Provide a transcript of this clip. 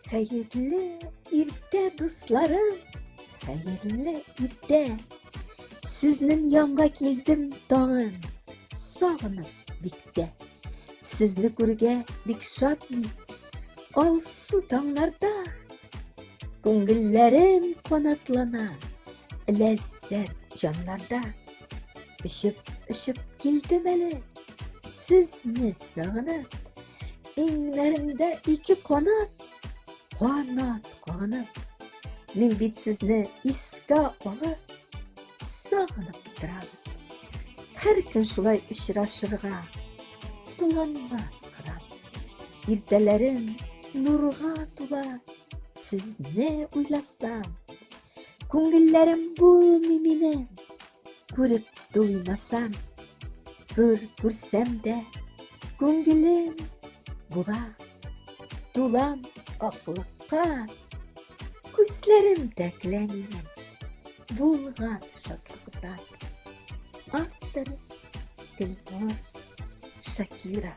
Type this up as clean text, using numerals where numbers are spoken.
Хәерле иртә, дусларым, хәерле иртә. Сезнең янга килдем тагын, сагынып бик тә. Сезне күргә бик шат мин, алсу таңнарда. Күңелләрем канатлана, ләззәт җаннарда. Очып, очып килдем әле, сезне сагынып. Иңнәремдә ике канат, канат канат. Мин бит сезне искә алып, сагынып торам. Һәр көн шулай очрашырга планнар корам. Иртәләрем нурга тула, сезне уйласам. Күңелләрем булмый минем, күреп туймасам, бер күрсәм дә күңелем була. Тулам аклыкка, күзләрем дә көлә минем булган шатлыктан. Автор Гөлнур Шакира.